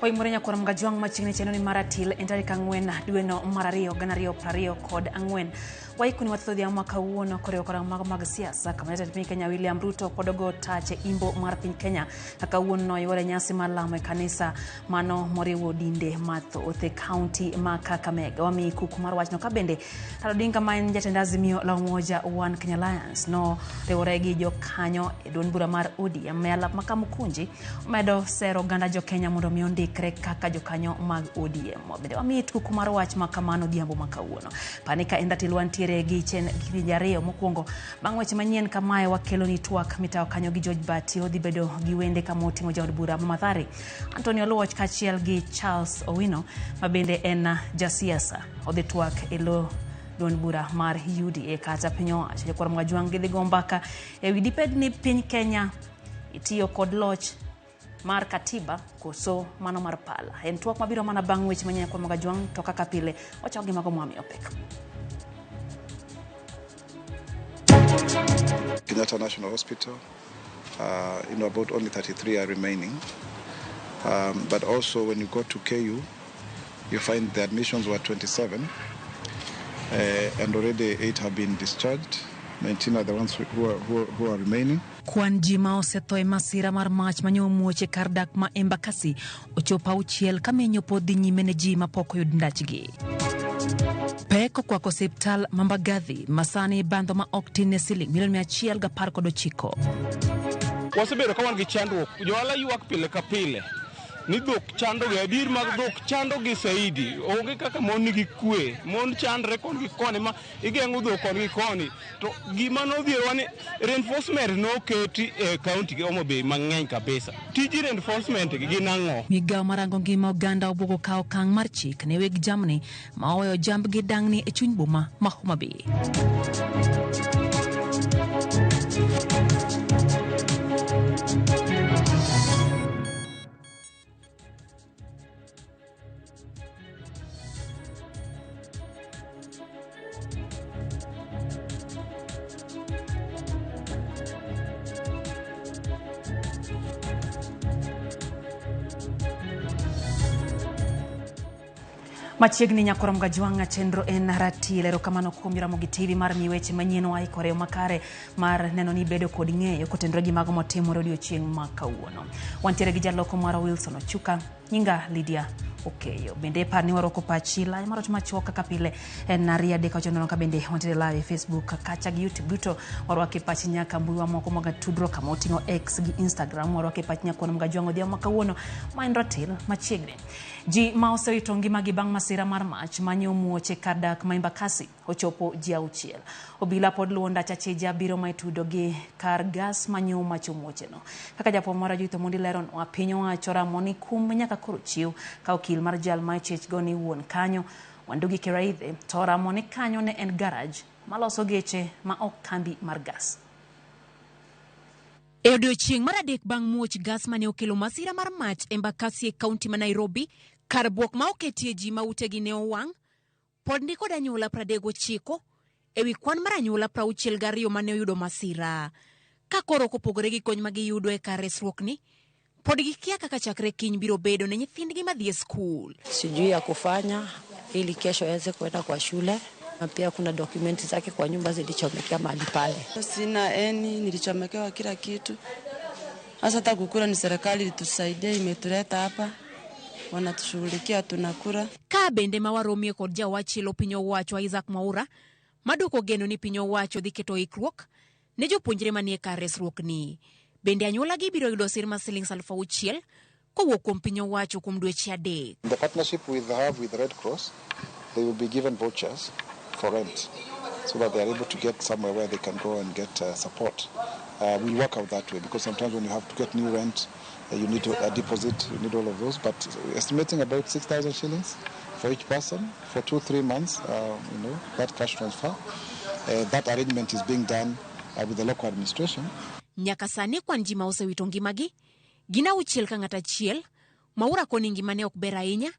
Oimore nyakwar Mgajwang' machiegni chenro ni mar atil en tarik 4 dweno mar 2 2024. Waikoni watho odhiambo ma kawuono koriwo koda mago mag siasa kama jatend piny Kenya William Ruto pod ogo tach e imbo mar piny Kenya kaka kawuono noyuore nyasi mar lamo e kanisa mano moriwo dinde mathoth e kaunti ma Kakamega. Wamiyi kuku mar wachno ka bende Raila Odinga ma en jatend Azimio la Umoja One Kenya Alliance noriwore gi jokanyo e duond bura mar ODM e alap ma Kamukunji omedo sero oganda jo Kenya mondo mi ondikre kaka jokanyo mag ODM. Bende wamiyi kuku mar wach ma kamano odhiambo ma kawuono. Pani ka en ratil wantiere gi kipindi ariyo mokwongo bang' weche manyien kamae wakelo ni twak mitayo kanyo gi George Bati odhi bedo gi wende kama oting'o jaod bura ma Mathare Anthony Oluoch kaachiel gi Charles Owino ma bende en jasiasa odhi twak e lo duond bura mar UDA kata piny owacho. Jokwar Mwajwang' gidhi go mbaka e wi dibed ni piny Kenya itiyo kod loch mar katiba koso mano mar pala. En twak mabiro mana bang' weche manyien kuom Mwajwang' to kaka pile wachako gi mago mwamiyo pek. Kenyatta National Hospital, about only 33 are remaining. But also when you go to KU, you find the admissions were 27, and already 8 have been discharged. 19 are the ones who are remaining. Kwan ji ma osetho e masira mar mach manyo omuoch e kar dak ma Embakasi ochopo 6 ka menyo pod dhi nyime ne ji mapok oyud ndachgi. Pek okwako osiptal ma Mbagathi ma sani bandho ma ok tin ne siling milion 119. Wasebedo ka wan gi chandruok, johala ywak pile ka pile ni dhok chandogi, adier mag dhok chandogi saidi. Onge kaka mon nigi kwe, mon chandre koni gi koni ma igeng'o dhok koni gi koni. To gima nodhierowa ni reinforcement noketi e kaunti gi Homa Bay mang'eny kabisa. Tij reinforcement gi gin ang'o? Migawo marango ngima oganda obwogo kawo okang' mar chik ne weg jamni ma oweyo jambgi dang'ni e chuny boma ma Homa Bay. Machiegni nyakwar Mgajwang' chenro en ratil. Erokamano kuom Ramogi TV mar miyi weche manyien waikore makare mar neno ni bedo kod ng'eyo kotenore gi mago motimore odiochieng' ma kawuono. Wantiere gi jaloko marwa Wilson Ochuka, nyinga Lydia Okeyo. Bende par ni warwako pachi lai mar ot machuok kaka pile en 2 3 9 ka bende wantiere live e Facebook kacha gi YouTube duto warwako e pachi nyaka mbui wa moko mag tudruok kama oting'o X gi Instagram warwako e pachi nyakwar Mgajwang' odhiambo ma kawuono ma en ratil machiegni. Ji ma osewito ngimagi bang' masira mar mach manyo muoch e kar dak ma Embakasi ochopo ji 6. Obila pod luwo ndach achija abiriyo ma itudo gi kar gas manyo mach omuocheno. Kaka japuonj mar Judith Omondi leronwa, piny owacho ramo ni kum nyaka koro chiw ka okil mar jal ma ichich go ni wuon kanyo Wandugi Kiraithe to oramo ni kanyo ne en garaj maloso geche ma ok kambi mar gas. E odiochieng' mar adek bang' muoch gas mane okelo masira mar mach Embakasi e kaunti ma Nairobi, kar buok ma oketie ji ma utegi ne owang', pod ni kod anyuola 39 ewi kwan mar anyuola 62 mane oyudo masira. Ka koro kopogore gi kony ma giyudo e kar resruok ni, pod gikia kaka chakre kiny biro bedo ne nyithindgi madhi e skul. Sijui ya kufanya ili kesho aweze kuenda kwa shule, na pia kuna dokumenti zake kwa nyumba zilichomekea mahali pale. Sina eni, nilichomekewa kila kitu. Sasa hata kukula ni serikali ilitusaidia, imetuleta hapa, wanatushughulikia tunakula. Ka bende ma waromie kod jawachielo piny owacho Isaac Mwaura maduoko geno ni piny owacho dhi keto ikruok ne jopuonjre manie kar resruok ni. Bende anyuola gi biro yudo sir mar siling 6,000 kowuok kuom piny owacho kuom dweche 3. In the partnership we have with Red Cross, they will be given vouchers for rent so that they are able to get somewhere where they can go and get support. We'll work out that way because sometimes when you have to get new rent, you need a deposit, you need all of those. But estimating about 6,000 shillings for each person for 2, 3 months, that cash transfer. That arrangement is being done with the local administration. Nyaka sani kwan ji ma osewito ngimagi gin 6 ka ng'ato achiel Mwaura koni ngimane ok ber ahinya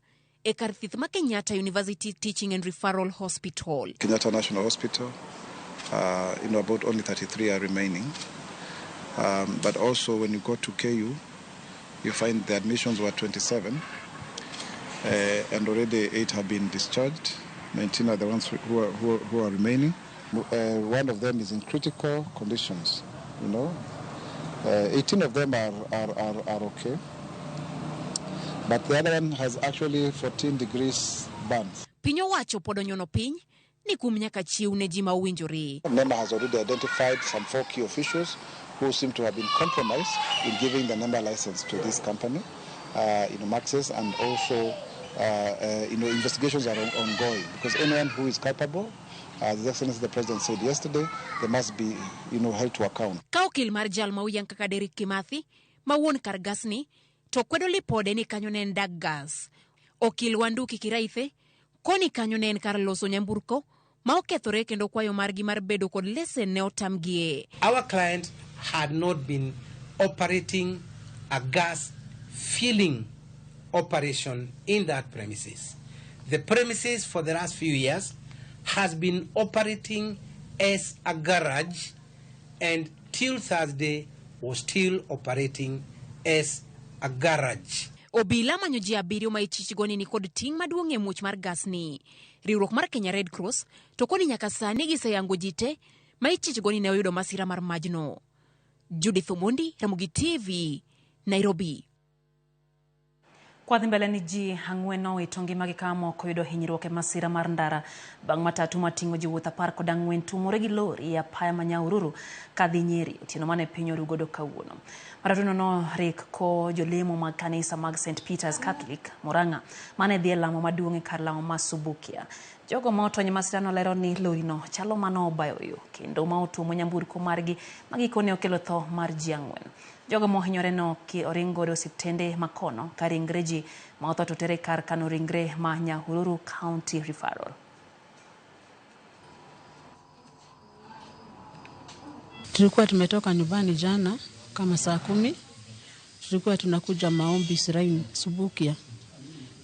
e kar thieth ma Kenyatta University Teaching and Referral Hospital. Kenyatta National Hospital, about only 33 are remaining. But also when you go to KU, you find the admissions were 27, And already 8 have been discharged. 19 are the ones who are remaining. One of them is in critical conditions, you know. 18 of them are okay. But the other one has actually 14 degrees burns. Piny owacho pod onyono piny ni kum nyaka chiw ne ji ma owinjore. NEMA has already identified some 4 key officials who seem to have been compromised in giving the NEMA license to this company, Maxis, and also investigations are ongoing, because anyone who is culpable, as His Excellency the President said yesterday, they must be, held to account. Ka okil mar jal ma oyang kaka Derrick Kimathi, ma wuon kar gas ni, to kwedo lipode ni kanyo ne en dag gas. Okil Wanduki Kiraithe, koni kanyo ne en kar loso nyamburko ma okethore kendo kwayo margi mar bedo kod lesen ne otamgie. Our client had not been operating a gas filling operation in that premises. The premises for the last few years has been operating as a garage, and till Thursday was still operating as a garage. Obila manyo ji 7 ma ichichgo ni nikod ting' maduong' e muoch mar gas ni. Riwruok mar Kenya Red Cross to koni nyaka sani giseyango ji te ma ichichgo ni ne oyudo masira mar majno. Judith Omondi, Ramogi TV, Nairobi. Kwadhi mbele ni ji 4 nowito ngimagi ka moko yudo hinyruok e masira mar ndara bang' matatu mating'o jowuoth 14 tumore gi lori e apaya ma Nyahururu kadhi Nyeri otieno mane piny oru godo kawuono. Matatuno norik ko jolemo mag kanisa mag St Peter's Catholic Murang'a mane dhi e lamo maduong' e kar lamo ma Subukia. Jogo ma otony e masirano lero ni lorino chalo mano obayo yo kendo ma otuomo nyamburko margi ma gikone okelo tho mar ji 4. Jogo mohinyore no oring godo osiptende makono ka ringre ji ma otho to tere kar kano ringre ma Nyahururu County Referral. Tulikuwa tumetoka nyumbani jana kama saa 10, tulikuwa tunakuja maombi Shrine Subukia.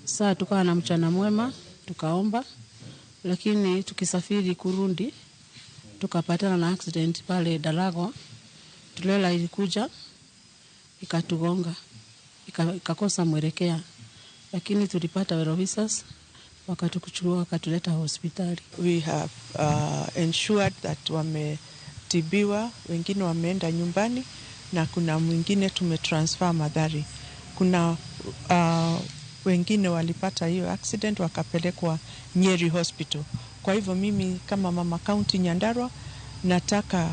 Saa tukawa na mchana mwema tukaomba, lakini tukisafiri kurundi tukapatana na accident pale Dalago. Tulela ilikuja ikatugonga, ikakosa mwelekea, lakini tulipata officers wakatuchukua wakatuleta hospitali. We have ensured that wametibiwa, wengine wameenda nyumbani na kuna mwingine tumetransfer Mathari. Kuna wengine walipata hiyo accident wakapelekwa Nyeri Hospital. Kwa hivyo mimi kama mama county Nyandarua nataka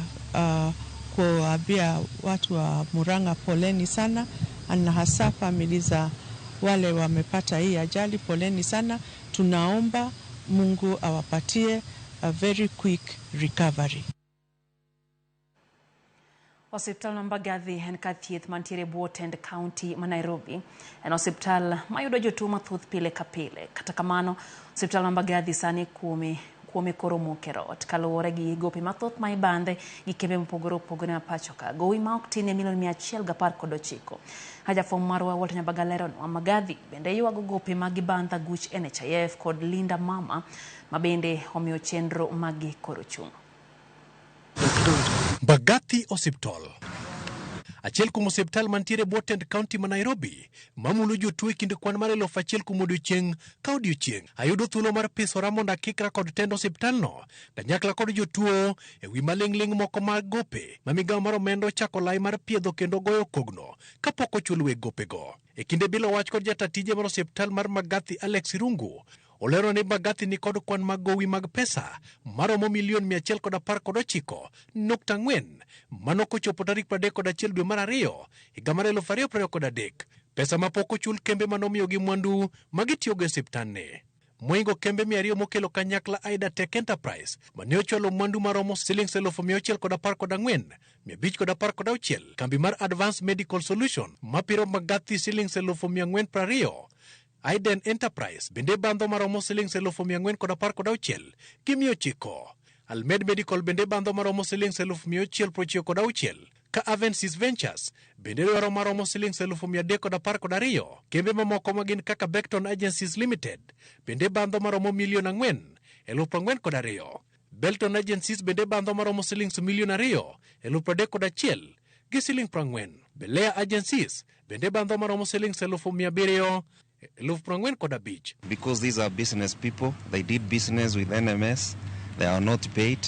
kuambia watu wa Murang'a poleni sana, na hasa familia za wale wamepata hii ajali poleni sana. Tunaomba Mungu awapatie a very quick recovery. Osiptal ma Mbagathi en kar thieth mantiere bwo tend county ma Nairobi. En osiptal mayudo jotuo mathoth pile ka pile. Kata kamano, osiptal ma Mbagathi sani kuome koro mokero ot kaluwore gi gope mathoth ma ibandhe gi kembe mopogore opogore ma pacho ka. Gowi ma ok tin e milion 119. Jafwambo marwa Walter Nyabaga leronwa Mbagathi bende ywago gope mag gibandha guch NHIF kod Linda Mama ma bende omiyo chenro maggi koro chung'. Mbagathi Osiptal, achiel kuom osiptal mantiere bwo tend county ma Nairobi, mamulo jotuo e kind kwan mar 1000 kuom odiochieng' ka odiochieng'. Ayudo thuolo mar pisora mondo akikra kod tend osiptalno kanyakla kod jotuo e wi maling'ling' moko mag gope ma migawo mar omenda ochako lai mar piedho kendo goyo kogno kapok ochul weg gopego. E kinde bilo wach kod jata tije mar osiptal mar Mbagathi Alex Irungu olero ni Mbagathi ni kod kwan mag gowi mag pesa maromo milion 119.4 mano kochopo tarik 31 dwe mar 2 higa mar 2023, pesa mapok ochul kembe manomiyogi mwandu magitiyogo e osiptandne. Moingo kembe 200 mokelo kanyakla Aida Tech Enterprise mane ochwalo mwandu maromo siling 614,516, kambi mar Advanced Medical Solution mapiro Mbagathi siling 420,000, Aiden Enterprise bende bandho maromo siling 416,900, Almed Medical bende bandho maromo siling 696, ka Avensis Ventures bende dwaro maromo siling 312. Kembe mamoko magin kaka Beckton Agencies Limited bende bandho maromo 4,042,000, Belton Agencies bende bandho maromo siling 2,031,000 gi siling 40. Belea Agencies bende bandho maromo siling 700,000 45,000. Because these are business people, they did business with NMS, they are not paid,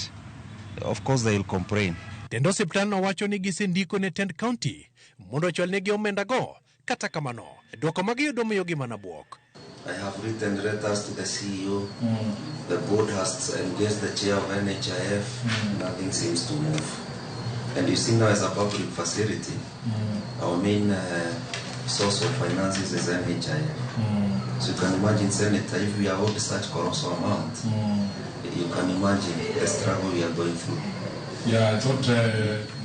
of course they will complain. Tend osiptalno wacho ni gisendiko ne tend county mondo ochwalnegi omendago. Kata kamano, dwoko magiyudo miyogi mana bwok. I have written letters to the CEO, the board has engaged the chair of NHIF, nothing seems to move. And you see now as a public facility, our main source of finances is NHIF. So you can imagine, Senator, if we are owed such colossal amount, you can imagine the struggle we are going through. Yeah, I thought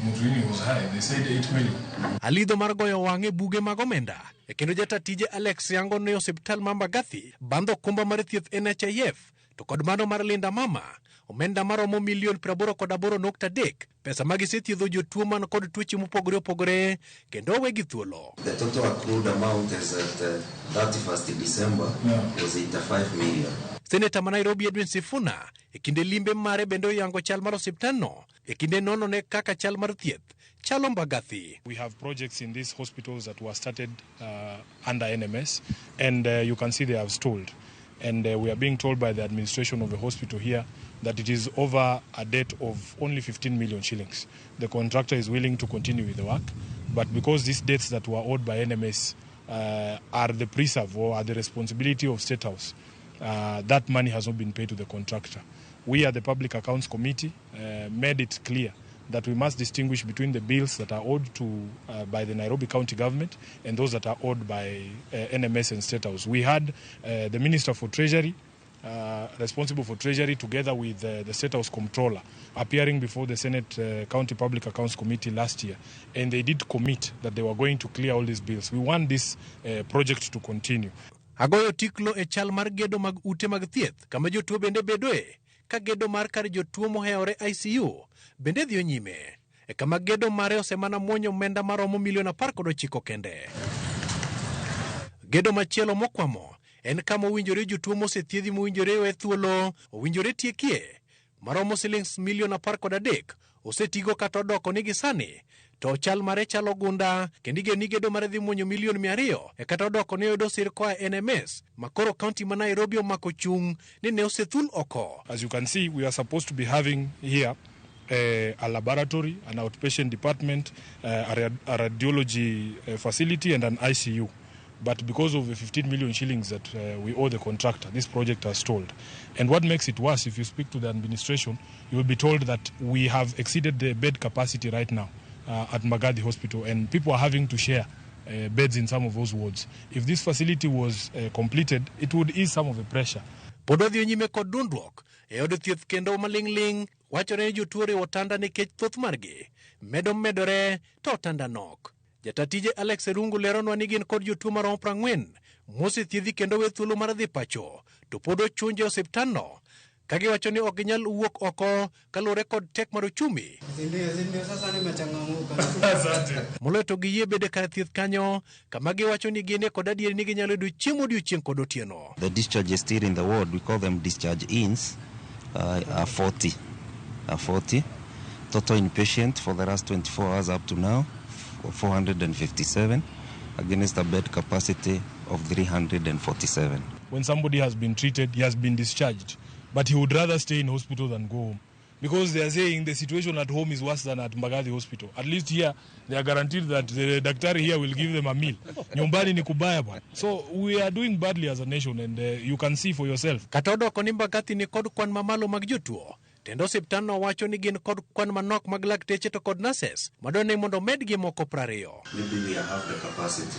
Mutuini was high. They said 8 million. Alidho mar goyo wang' e buge mag omenda e kendo jata tije Alex yango ne osiptal ma Mbagathi bandho okumba mar thieth NHIF to kod mano mar Linda Mama omenda maromo milion 88.3 pesa magisethiedho jotuo man kod tuoche mopogore opogore kendo owegi thuolo. The total accrued amount is at 31st December was 85 million. Seneta ma Nairobi Edwin Sifuna e kinde limbe mare bende oyango chal mar osiptalno e kinde nono ne kaka chal mar thieth chalo Mbagathi. We have projects in these hospitals that were started under NMS, and you can see they have stalled. And we are being told by the administration of the hospital here that it is over a debt of only 15 million shillings. The contractor is willing to continue with the work, but because these debts that were owed by NMS are the preserve or are the responsibility of State House, that money has not been paid to the contractor. We at the Public Accounts Committee made it clear that we must distinguish between the bills that are owed to by the Nairobi County government and those that are owed by NMS and State House. We had the Minister for Treasury, responsible for Treasury, together with the State House Comptroller, appearing before the Senate County Public Accounts Committee last year, and they did commit that they were going to clear all these bills. We want this project to continue. Agoyo tiklo e chal mar gedo mag ute mag thieth kama jotuo bende bedoe ka gedo mar kar jotuo mohewore ICU bende dhiyo nyime e kama gedo mare osemana muonyo omenda maromo milion 19 kende. Gedo machielo mokwamo en kama owinjore jotuo mosethiedhi mowinjore we thuolo owinjore tiekie maromo silings milion 13 osetigo kata odoko ni gisani to chal mare chalo gunda kendo igeno ni gedo mare dhi muonyo milion 200 e kata odoko ni oyudo sir koa NMS makoro kaunti ma Nairobi omako chung' ni ne osethul oko. As you can see, we are supposed to be having here a laboratory, an outpatient department, a radiology facility and an ICU. But because of the 15 million shillings that we owe the contractor, this project has stalled. And what makes it worse, if you speak to the administration, you will be told that we have exceeded the bed capacity right now at Mbagathi Hospital, and people are having to share beds in some of those wards. If this facility was completed, it would ease some of the pressure. Pod wadhi nyime kod dundruok e od thieth kendo maling'ling' wachore ni jotuo oriwo otanda nikech thoth margi medo medore to otanda nok. Jata tije Alex Erungu leronwa ni gin kod jotuo maromo 40 mosethiedhi kendo we thuolo mar dhi pacho to pod ochunje osiptalno ka giwacho ni ok ginyal wuok oko kaluwore kod tek mar uchumi. Ndio sasa nimechangamuka. Moloyo to giyie bedo kar thieth kanyo kama giwacho ni gin kod adieri ni ginyalo yudo chiemo odiochieng' kod otieno. The discharges still in the ward, we call them discharge ins, are 40. Are 40. Total inpatient for the last 24 hours up to now, 457, against a bed capacity of 347. When somebody has been treated, he has been discharged, but he would rather stay in hospital than go home. Because they are saying the situation at home is worse than at Mbagathi Hospital. At least here, they are guaranteed that the daktari here will give them a meal. Nyumbani ni kubaya bwana. So we are doing badly as a nation, and you can see for yourself. Kata odoko ni Mbagathi ni kod kwan mamalo mag jotuo, tend osiptalno wacho ni gin kod kwan manok mag lakteche to kod nurses madwarore ni mondo medgi moko 20. Maybe we have the capacity.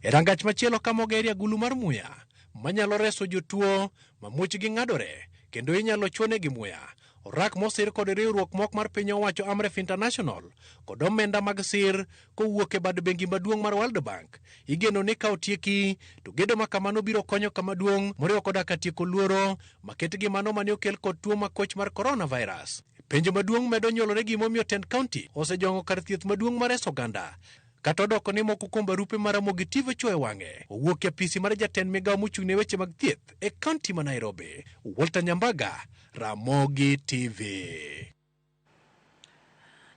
E rangach machielo kama ogerie agulu mar muya manyalo reso jotuo ma muchgi ng'adore kendo inyalo chuonegi muya. Orak mosir kod riwruok mok mar piny owacho Amref International kod omenda mag sir kowuok e bad bengi maduong' mar World Bank. Igeno ni ka otieki to gedo ma kamano biro konyo kama duong' moriwo koda ka tieko luoro maket gi mano mane okel kod tuo makoch mar coronavirus. Penjo maduong' medo nyuolore gimomiyo tend kaunti osejong'o kar thieth maduong' mar reso oganda. Kata odoko ni moko kuom barupe mar Ramogi TV ochuoyo wang'e owuok e apisi mar jatend migawo mochung' ne weche mag thieth e kaunti ma Nairobi. Walter Nyambaga, Ramogi TV.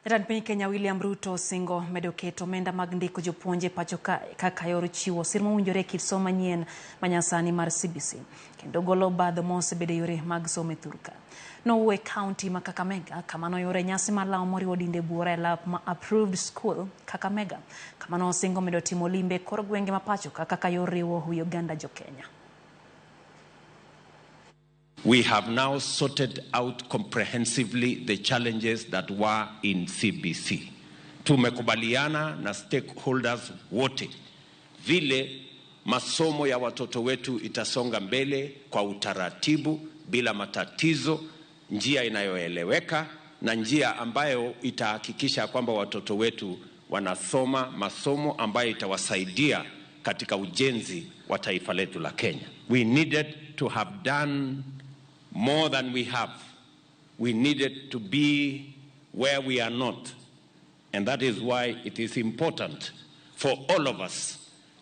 Jatend piny Kenya William Ruto osingo medo keto omenda mag ndiko jopuonje e pacho kae kaka yor chiwo sir mowinjore e kit somo manyien manyasani mar CBC kendo golo obadho mosebedo e yore mag somo e thurka. Nowuo e kaunti ma Kakamega kama noyude nyasi mar lamo moriwo dinde buora e lap ma Approved School Kakamega kama nosingo medo timo limbe e kor gwenge ma pacho ka kaka yor riwo wi oganda jokenya. We have now sorted out comprehensively the challenges that were in CBC. Tumekubaliana na stakeholders wote vile masomo ya watoto wetu itasonga mbele kwa utaratibu bila matatizo, njia inayoeleweka na njia ambayo itahakikisha kwamba watoto wetu wanasoma masomo ambayo itawasaidia katika ujenzi wa taifa letu la Kenya. We needed to have done more than we have. We needed to be where we are not. And that is why it is important for all of us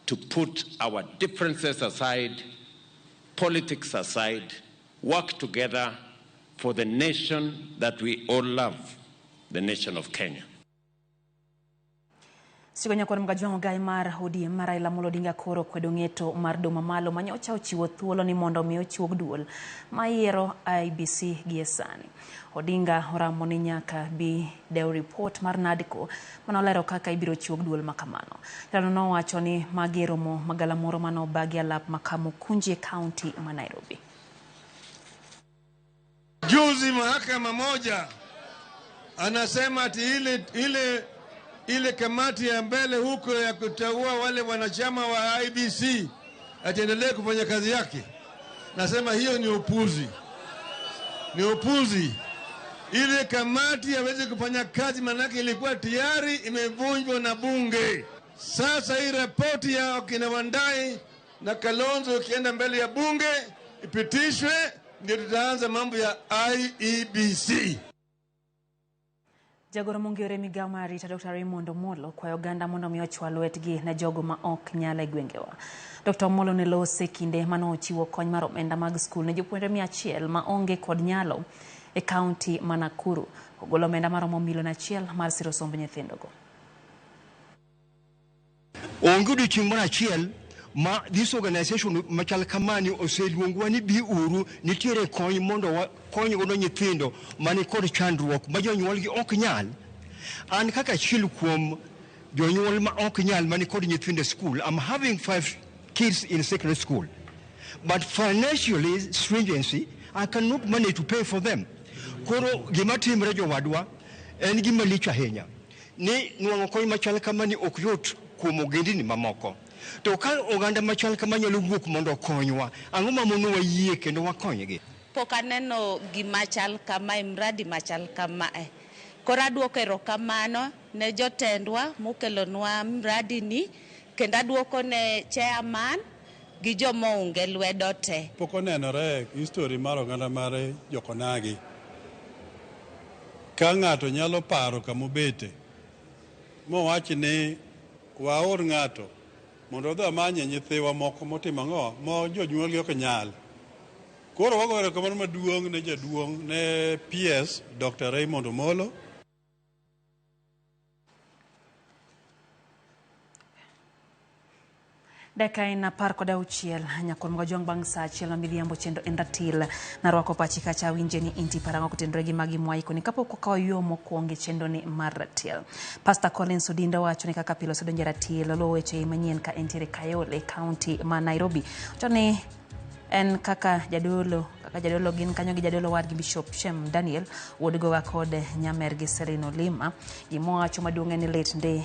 to put our differences aside, politics aside, work together for the nation that we all love, the nation of Kenya. Sigo nyakwar Mgajwang' ogai mar ODM mar Raila Amolo Odinga koro kwedo ng'eto mar doho mamalo manyocha ochiwo thuolo ni mondo mi ochuog duol mayiero IEBC gie sani. Odinga oramo ni nyaka bi dew ripot mar NADCO manolero kaka ibiro chuog duol makamano. Jatelo nowacho ni magi e romo magalamoro manobagi alap ma Kamukunji e kaunti ma Nairobi. Juzi mahakama moja anasema ati ile kamati ya mbele huko ya kuteua wale wanachama wa IEBC atiendelee kufanya kazi yake. Nasema hiyo ni upuzi. Ni upuzi. Ile kamati hawezi kufanya kazi manake ilikuwa tayari imevunjwa na bunge. Sasa hii ripoti ya kina Wandayi na Kalonzo ikienda mbele ya bunge ipitishwe, ndio tutaanza mambo ya IEBC. Jagoro mong'ere migawo mar arita Dr. Raymond Omolo kwayo oganda mondo mi ochwal lwetgi ne jogo ma ok nyal e gwengewa. Dr. Omolo ne lose e kinde mane ochiwo kony mar omenda mag skul ne jopuonjre 100 ma onge kod nyalo e kaunti ma Nakuru. Ogolo omenda maromo milion 1 mar siro somb nyithindogo. Onge odiochieng' moro achiel ma this organization machal kamani oseluongowa ni bi uru nitiere kony mondo wakony godo nyithindo mani kod chandruok ma jonyuolgi ok nyal. An kaka achiel kuom jonyuol ma ok nyal mani kod nyithindo e school, I'm having 5 kids in secondary school. But financially stringency, I cannot manage to pay for them. Koro gima timre jowadwa en gima lich ahinya ni nwang'o kony machal kamani ok yot kuom ogendini mamoko. To ka oganda machal kama nyalo wuok mondo okonywa, ang'o mamono wayie kendo wakonygi? Pok aneno gima chal kamae, mradi machal kamae. Koro aduoko erokamano ne jotendwa mokelonwa mradi ni, kendo aduoko ne chairman gi joma ounge lwedo te. Pok onenore e history mar oganda mar Jokonagi. Ka ng'ato nyalo paro kamobete, mowach ni waor ng'ato mondo odhi omanye nyithiwa moko motimo ang'o ma jonyuolgi ok nyal. Koro wagoyo erokamano maduong' ne jaduong' ne PS Dr. Raymond Omolo. Dakika en 16 nyakon Mgajwang' bang' saa 1 ma midhiambo chendo en ratil. Narwako pachi kacha winje ni inti parang'o kotenore gi magi mwaiko ni kapok wakawo yo mokwongo e chenro ni mar ratil. Pastor Collins Odindo wacho ni kaka pile osedonjo e ratil oluwo weche manyien ka entiere Kayole, kaunti ma Nairobi. Wacho ni en kaka jadolo gin kanyo gi jadolo wadgi Bishop Shem Daniel wuod Goga kod nyamergi Selina Olima. Gimowacho maduong' en ni lit ndi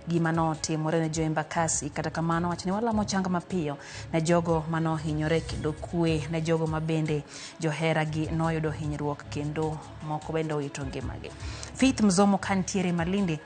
gima notimore ne jo Embakasi. Kata kamano wacho ni walamo chang mapiyo ne jogo manohinyore kendo kwe ne jogo mabende joheragi noyudo hinyruok kendo moko bende owito ngimagi. Faith Mzomo kantiere Malindi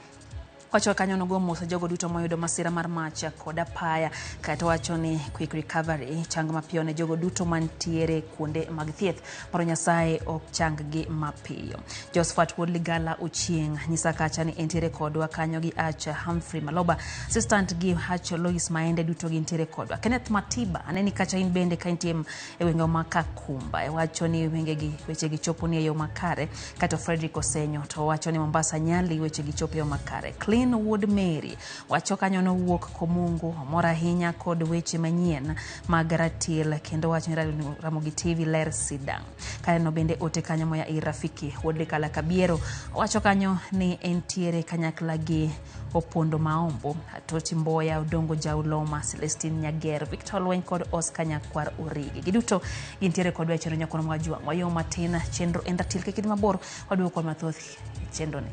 Wacho kanyo nogo mos jogo duto moyudo masira mar mach kod apaya, kaeto wacho ni quick recovery chang mapiyo ne jogo duto mantiere kuonde mag thieth mondo Nyasaye ochang gi mapiyo. Josephat Wuod Ligala Ochieng nyisa kacha ni entiere kodwa kanyo gi Ach Humphrey Maloba, assistant gi Ach Lois Maende, duto gintiere kodwa. Kenneth Matiba aneni kacha in bende ka intie e gwenge ma Kakumba, wacho ni wengegi wechegi chopo ni e yo makare. Kato Frederick Osenyo to wacho ni Mombasa Nyali wechegi chopo e yo makare. Clean Wood Mary wacho kanyo nowuok Komungu, omor ahinya kod weche manyien mag ratil kendo wacho ni Ramogi TV ler sidang'. Kaneno bende ote kanyo moya ir Rafiki Wuod Likala Kabiero wacho kanyo ni entiere kanyakla gi Opondo Maombo, Atoti Mboya, Odongo Jauloma, Celestine Nyager, Victor Lweny kod Oscar Nyakwar Origi. Giduto gintiere kodwa e chenro Nyakono Mwajwang'. Wayo matin chenro en ratil kik idhi mabor, waduogo kod mathoth e chenro ni.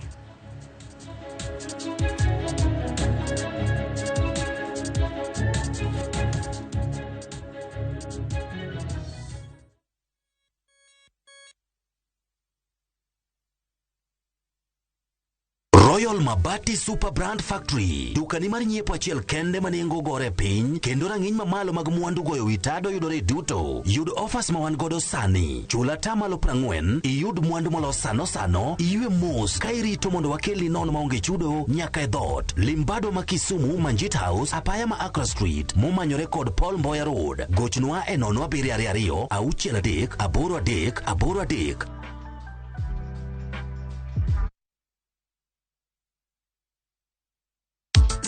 Royal Mabati Super Brand Factory, dukani mar nyiepo achiel kende ma nengo gore piny kendo rang'iny mamalo mag mwandu goyo wi tado yudore duto. Yud offers ma wan godo sani. Chul atamalo 40, iyud mwandu molos sano sano, iywe mos ka irito mondo wakelni nono maonge chudo nyaka e dhoot. Limbado ma Kisumu, Manjit House, apaya ma Accra Street, momanyore kod Paul Mboya Road. Gochnwa e 0722 63 83 83.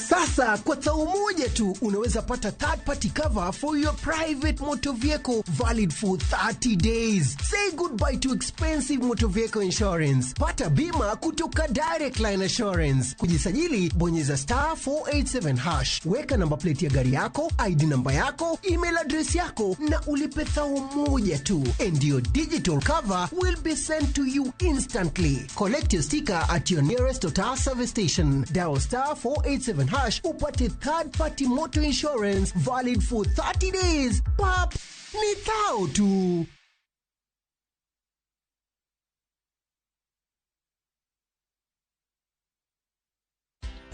Sasa kwa tao moja tu unaweza pata third party cover for your private motor vehicle valid for 30 days. Say goodbye to expensive motor vehicle insurance. Pata bima kutoka Direct Line Assurance. Kujisajili, bonyeza star 487 hash. Weka namba plate ya gari yako, ID namba yako, email address yako na ulipe thao moja tu. And your digital cover will be sent to you instantly. Collect your sticker at your nearest Total service station. Dial star 487 hash upate third party motor insurance valid for 30 days. Pap, ni thao tu.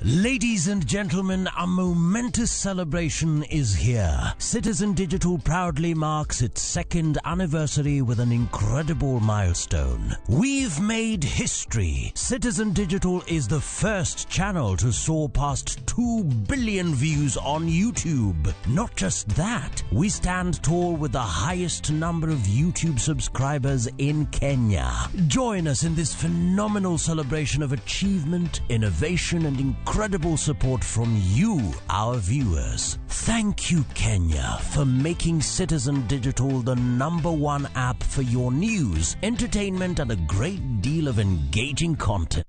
Ladies and gentlemen, a momentous celebration is here. Citizen Digital proudly marks its second anniversary with an incredible milestone. We've made history. Citizen Digital is the first channel to soar past 2 billion views on YouTube. Not just that, we stand tall with the highest number of YouTube subscribers in Kenya. Join us in this phenomenal celebration of achievement, innovation, and incredible support from you, our viewers. Thank you, Kenya, for making Citizen Digital the #1 app for your news, entertainment, and a great deal of engaging content.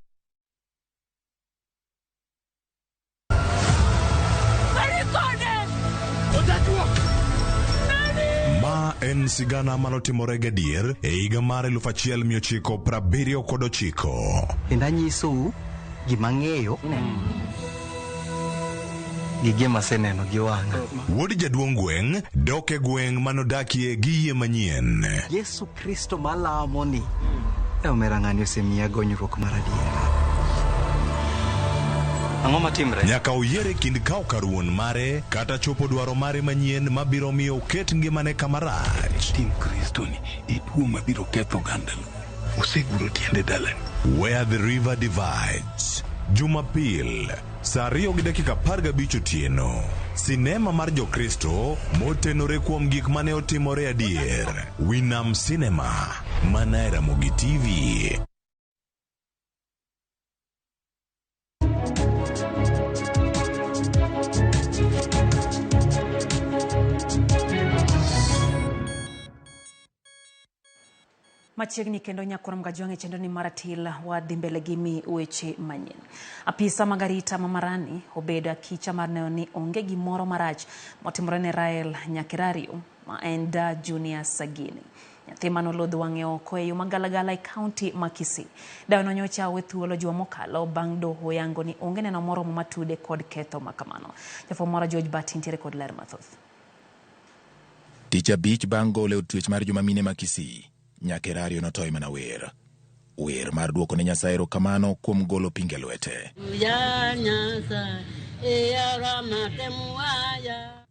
Ma en sigana manotimore gadier e higa mar 1979. Kendo anyisou gima ang'eyo gi gima aseneno gi wang'a. Wuod jaduong' gweng' dok e gweng' manodakie gi yie manyien. Yesu Kristo malamo ni e omera ng'ani osemiya gonyruok mar adiera. Ang'o matimre? Nyaka oyier e kind kawo kar wuon mare kata chopo dwaro mare manyien mabiro miyo oket ngimane kama rach. Tim Kristo ni e tuo mabiro ketho oganda Luo. Oseguro tiende dalani. Where the River Divides. Jumapil, saa 2:15 otieno. Sinema mar Jokristo motenore kuom gik mane otimore adier. Winam Cinema, mana e Ramogi TV. Machiegni kendo nyakwar Mgajwang' e chenro ni mar ratil wadhi mbele gi mi weche manyien. Apisa mag arita ma Marani obedo akicha mar neno ni onge gimoro marach motimore ne Rael Nyakerario ma en da Junior Sagini. Nyathi manolodho wang'e oko e yo magalagala e kaunti ma Kisii. Dayono nyocha owe thuolo juma mokalo bang' doho yango ni onge neno moromo matude kod ketho makamano. Jafwambo mara George Bati nitiere kod ler mathoth. Tich abich bang' golo e od twech mar joma mine ma Kisii, Nyakerario notoi mana wer. Wer mar duoko ne Nyasaye erokamano kuom golo pinge lwete.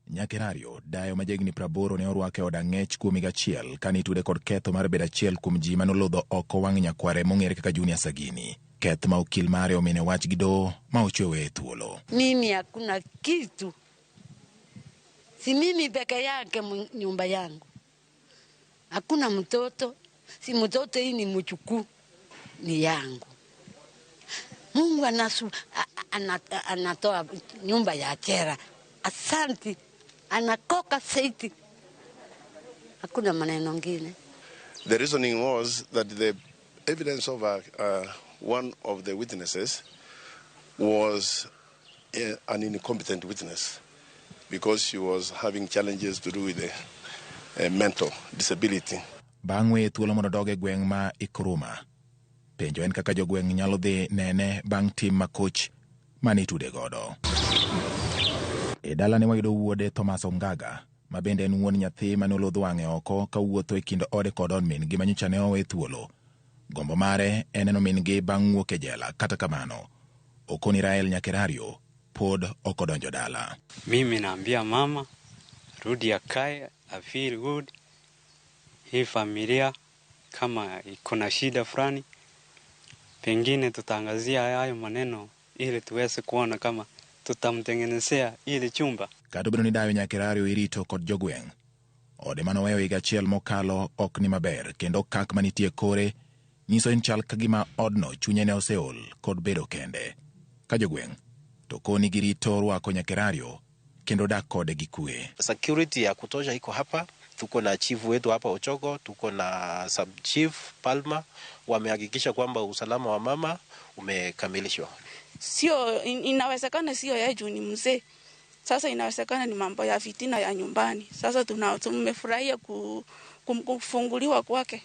Nyakerario, dayo ma jahigni 80 ne orwake e od ang'ech kuom higa achiel kane itude kod ketho mar bedo achiel kuom ji mane olodho oko wang' nyakware mong'ere kaka Junior Sagini. Keth ma okil mare omine wach gi doho ma ochwe weye thuolo. Mimi hakuna kitu, si mimi peke yake nyumba yangu hakuna mtoto, si mtoto hii ni mchukuu ni yangu. Mungu anatoa nyumba ya chera, asanti, anakoka saiti, hakuna maneno ngine. The reasoning was that the evidence of one of the witnesses was an incompetent witness because she was having challenges to do with a mental disability. Bang' weye thuolo mondo odog e gweng' ma Ikuruma. Penjo en kaka jogweng' nyalo dhi nene bang' tim makoch mane itude godo. E dalane wayudo wuode Thomas Ongaga, ma bende en wuon nyathi mane olodh wang'e oko kawuotho e kind ode kod od min-gi ma nyocha ne owe thuolo. Gombo mare en neno min-gi bang' wuok e jela, kata kamano, okoni Rael Nyakerario pod ok odonjo dala. Mimi naambia mama rudi akae, I feel good. Hii familia kama iko na shida fulani, pengine tutaangazia hayo maneno ili tuweze kuona kama tutamtengenezea ili chumba. Kata obedo ni dayo Nyakerario irito kod jogweng', ode manoweyo higa achiel mokalo ok ni maber kendo kak manitie kore nyiso en chal ka gima odno chunye ne oseol kod bedo kende. Ka jogweng' to koni girito rwako Nyakerario kendo dak kode gi kwe. Security ya kutosha iko hapa. Tuko na chief wetu hapa Ochogo, tuko na sub chief Palma, wamehakikisha kwamba usalama wa mama umekamilishwa. Sio, inawezekana sio yeye juu ni mzee. Sasa inawezekana ni mambo ya fitina ya nyumbani. Sasa tumefurahia kufunguliwa kwake.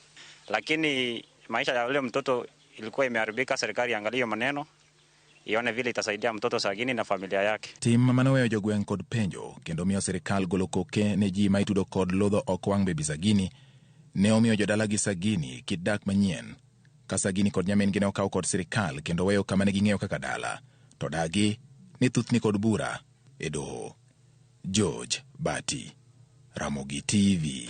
Lakini maisha ya yule mtoto ilikuwa imeharibika, serikali iangalie maneno, ione vile itasaidia mtoto Sagini na familia yake. Tim manoweyo jogweng' kod penjo kendo miyo sirikal golo koke ne ji ma itudo kod lodho oko wang' Baby Sagini ne omiyo jodalagi Sagini kit dak manyien. Ka Sagini kod nyamin-gi ne okaw kod sirikal kendo weyo kama ne ging'eyo kaka dala, to dagi ne thuthni kod bura e doho. George Bati, Ramogi TV.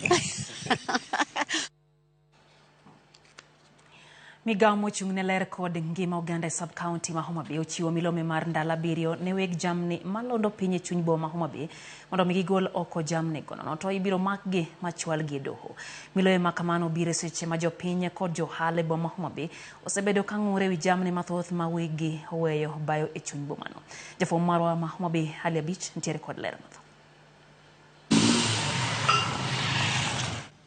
Migawo mochung' ne ler kod ngima oganda e sub-county ma Homa Bay ochiwo milome mar ndalo 7 ne weg jamni malondo piny e chuny boma Homa Bay mondo mi gigol oko jamni go nono to ibiro makgi machwalgi e doho. Milome ma kamano biro e seche ma jopiny kod johala e boma Homa Bay osebedo ka ng'ur ewi jamni mathoth ma weggi oweyo bayo e chuny bomano. Jafwambo marwa ma Homa Bay Ali Abich nitiere kod ler mathoth.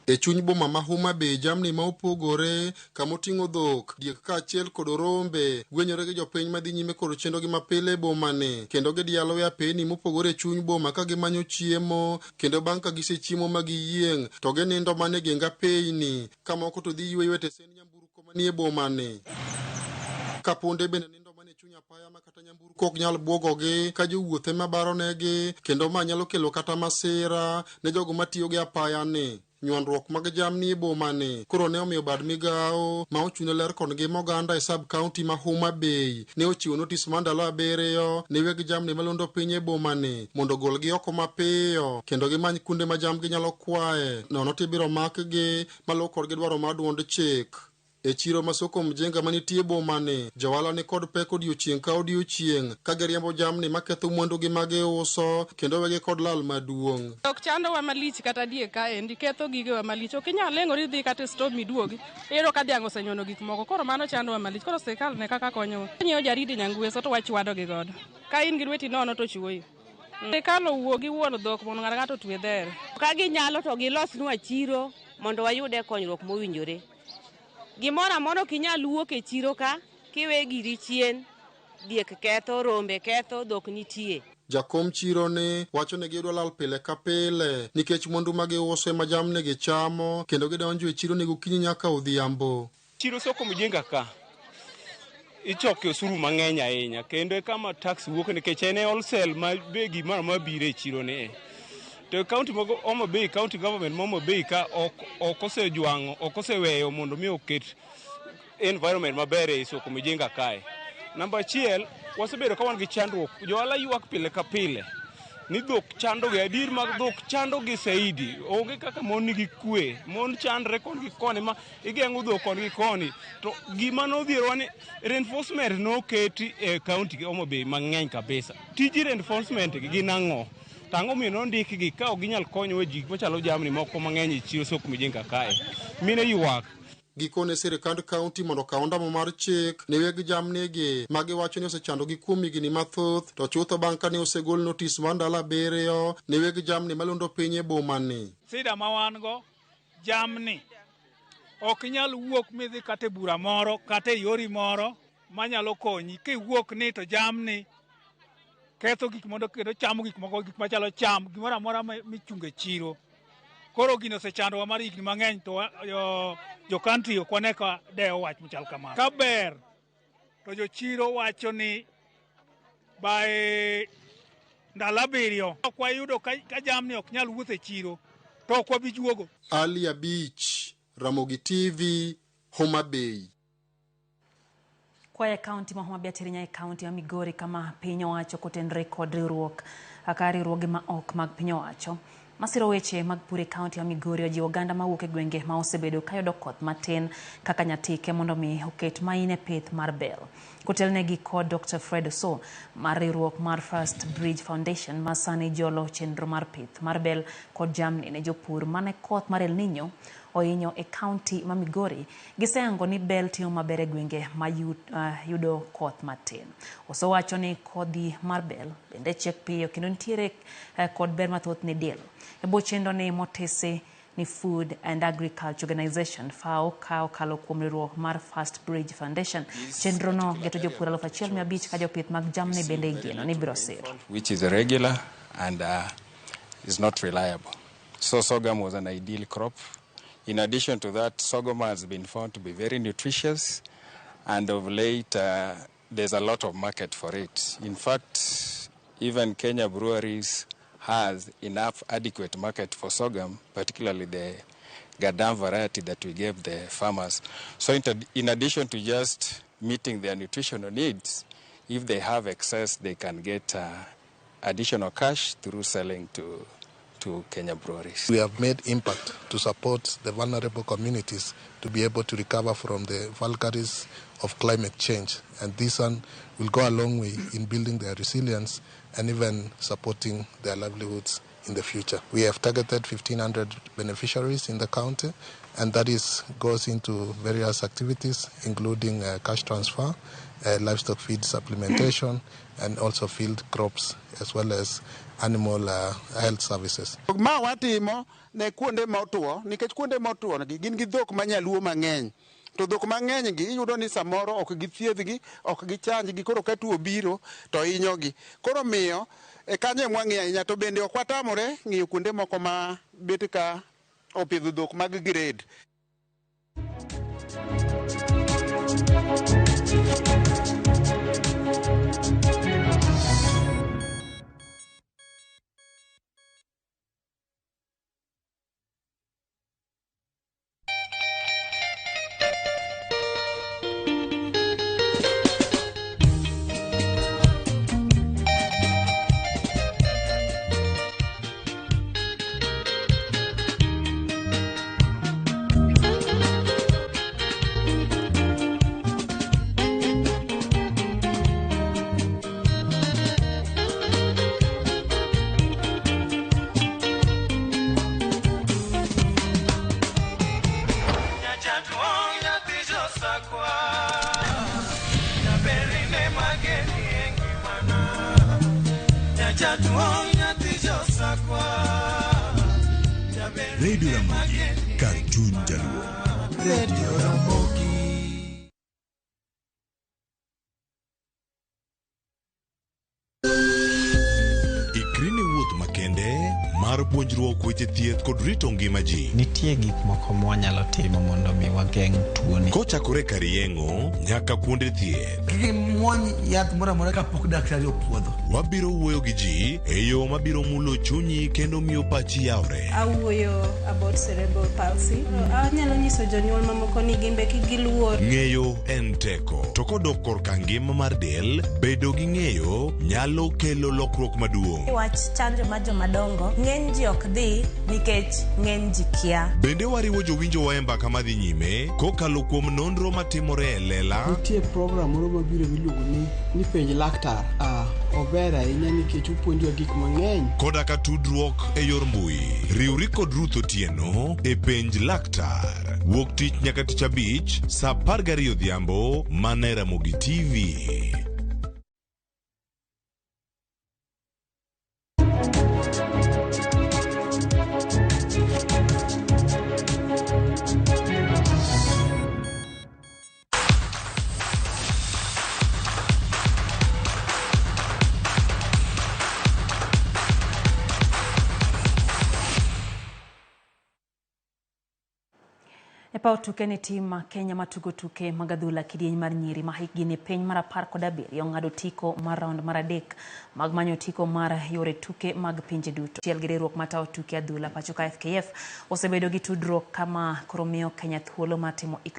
E chuny boma ma Homa Bay jamni ma opogore kamoting'o dhok, diek kaachiel kod rombe gwenyore gi jopiny madhi nyime kod chenrogi mapile e bomani kendo gidialo e apeni mopogore e chuny boma ka gimanyo chiemo kendo bang' ka gisechiemo ma giyieng' to ginindo mana e geng apeyni ka moko to dhi yweyo e tesend nyamburko manie bomani. Ka punde bende nindo mana e chuny apaya ma kata nyamburko ok nyal buogogi ka jowuoth ema baronegi kendo ma nyalo kelo kata masira ne jogo matiyo gi apayani. Nywandruok mag jamni e bomani koro ne omiyo bad migawo ma ochung'ne ler kod ngima oganda e sub county ma Homa Bay ne ochiwo notis mar ndalo 7 ne weg jamni malondo piny e bomani mondo ogolgi oko mapiyo kendo gimany kuonde ma jamgi nyalo kwaye nono to ibiro makgi maluw kodgi dwaro mar duond chik. E chiro ma Soko Mjenga manitie bomani, johala ni kod pek odiochieng' ka odiochieng' ka giriembo jamni maketho mwandugi ma giuso kendo wegi kod lal maduong'. Ok chandowa malich kata diek kaendi, ketho gigewa malich. Ok inyal leng'ori dhi kata e store miduogi, iyudo ka dhiang' osenyono gik moko. Koro mano chandowa malich. Koro sirkal ne kaka konyowa. Nyiewo jaridi nyangweso to wachwadogi godo. Ka in gi lweti nono to chuoyi. Sirkal owuo gi wuon dhok mondo ng'ato ng'ato otwe dhere. Ka ginyalo to gilosnwa chiro mondo wayude konyruok mowinjore. Gimoro amora ok inyal wuok e chiro ka kiwe giri chien, diek ketho, rombe ketho, dhok nitie. Jakom chiro ni wacho ni giyudo lal pile ka pile nikech mwandu ma giuso ema jamni gi chamo kendo gidonjo e chiro ni gokinyi nyaka odhiambo. Chiro Soko Mjenga ka ichoke osuru mang'eny ahinya kendo e kama tax wuok nikech en e wholesale ma be gimoro amora biro e chiro ni. To county mag Homa Bay, county government ma Homa Bay ka ok osejwang'o, ok oseweyo mondo mi oket environment maber e soko Mijinga kae. Namba achiel, wasebedo ka wan gi chandruok, johala ywak pile ka pile ni dhok chandogi, adier mag dhok chandogi saidi. Onge kaka mon nigi kwe, mon chandre koni gi koni ma igeng'o dhok koni gi koni. To gima nodhierowa ni reinforcement noketi e county Homa Bay mang'eny kabisa. Tij reinforcement gi gin ang'o? To ang'o miyo nondikgi ka ok ginyal konyowa e gik machalo jamni moko mang'eny e chiro soko Mijinga kae? Mine ywak. Gikone sirikand kaunti mondo okaw ondamo mar chik ne weg jamnigi ma giwacho ni osechandogi kuom higni mathoth to chutho bang' kane osegol notis mar ndalo 7 ne weg jamni malundo piny e bomani. Sida ma wan go jamni ok inyal wuok midhi kata e bura moro kata e yori moro manyalo konyi. Kiwuok ni to jamni ketho gik mondo kendo chamo gik moko, gik machalo cham, gimoro amora michungo e chiro. Koro gino osechandowa mar higni mang'eny to jo country ok wane ka dewo wach machal kamano. Ka ber to jochiro wacho ni by ndalo 7 ok wayudo ka jamni ok nyal wuotho e chiro to ok wabi juogo. Ali Abich, Ramogi TV, Homa Bay. Kwaya kaunti ma Homa Bay atirinya e kaunti ma Migori kama piny owacho kotenre kod riwruok kaka riwruoge ma ok mag piny owacho. Masiro weche mag pur e kaunti ma Migori ojiwo oganda mawuok e gwenge ma osebedo kayudo koth matin kaka Nyatike mondo mi oket main e pith mar bel. Kotelnegi kod Dr. Fred Oso mar riwruok mar First Bridge Foundation ma sani jolo chenro mar pith mar bel kod jamni ne jopur mane koth mar El Nino ohinyo e kaunti ma Migori, giseyango ni bel timo maber e gwenge ma yudo koth matin. Oso wacho ni kodhi mar bel bende chiek piyo kendo nitiere kod ber mathoth ne del. E bwo chenro ni motese ni Food and Agriculture Organization FAO ka okalo kuom riwruok mar First Bridge Foundation. Chenro no geto jopur 1500 ka jopith mag jamni bende igeno ni biro siro. Which is irregular and is not reliable. So sorghum was an ideal crop. In addition to that, sorghum has been found to be very nutritious, and of late there's a lot of market for it. In fact, even Kenya Breweries has enough adequate market for sorghum, particularly the Gadam variety that we gave the farmers. So in addition to just meeting their nutritional needs, if they have excess, they can get additional cash through selling to Kenya Breweries. We have made impact to support the vulnerable communities to be able to recover from the vagaries of climate change. And this one will go a long way in building their resilience and even supporting their livelihoods in the future. We have targeted 1,500 beneficiaries in the county, and that goes into various activities, including cash transfer, livestock feed supplementation, and also field crops, as well as animal health services. Ma watimo ne kuonde motwo, nikech kuonde motwo gin gi dhok manyaluo mang'eny. To dhok mang'eny gi iyudo ni samoro ok githiedhgi, ok gichanjgi, koro ka tuo biro to hinyogi. Koro miyo e kanyo ema wang'iyo ahinya, to bende ok watamore ng'iyo kuonde moko ma bet ka opidho dhok mag grade. Radio Ramogi, kar chuny Jaluo. Radio Ramogi. Ikri ne wuoth makende mar puonjruok weche thieth kod rito ngima ji. Nitie gik moko mwanyalo timo mondo mi wageng' tuoni. Kochakore kar yeng'o nyaka kuonde thieth. Kik imuony yath moro amora kapok daktari opuodho. Wabiro wuoyo gi ji e yo mabiro mulo chunyi kendo miyo pachi yawre. Awuoyo about cerebral palsy. Anyalo nyiso jonyuol mamoko ni gin be kik giluor. Ng'eyo en teko. To kodok korka ngima mar del, bedo gi ng'eyo nyalo kelo lokruok maduong'. Wach chanjo mar jomadongo, ng'eny ji ok dhi nikech ng'eny ji kia. Bende wariwo jowinjowa e mbaka madhi nyime kokalo kuom nonro matimore e lela. Nitie program moro mabiro miluongo ni ni penj laktar. Ah, ober ahinya nikech opuonjowa gik mang'eny. Koda ka tudruok e yor mbui. Riwri kod Ruth Otieno e penj laktar. Wuok tich nyaka tich abich saa 12 odhiambo mana e Ramogi TV. E paw tuke ni tim ma Kenya matugo tuke mag adhula kidieny mar nyiri ma hikgi ni piny mar 17 ong'ado otiko mar raund mar 3 mag manyo otiko mar yore tuke mag pinje duto. Achiel gi riwruok matayo tuke adhula pacho ka FKF osebedo gi tudruok kama koro miyo Kenya thuolo mar timo ikruok.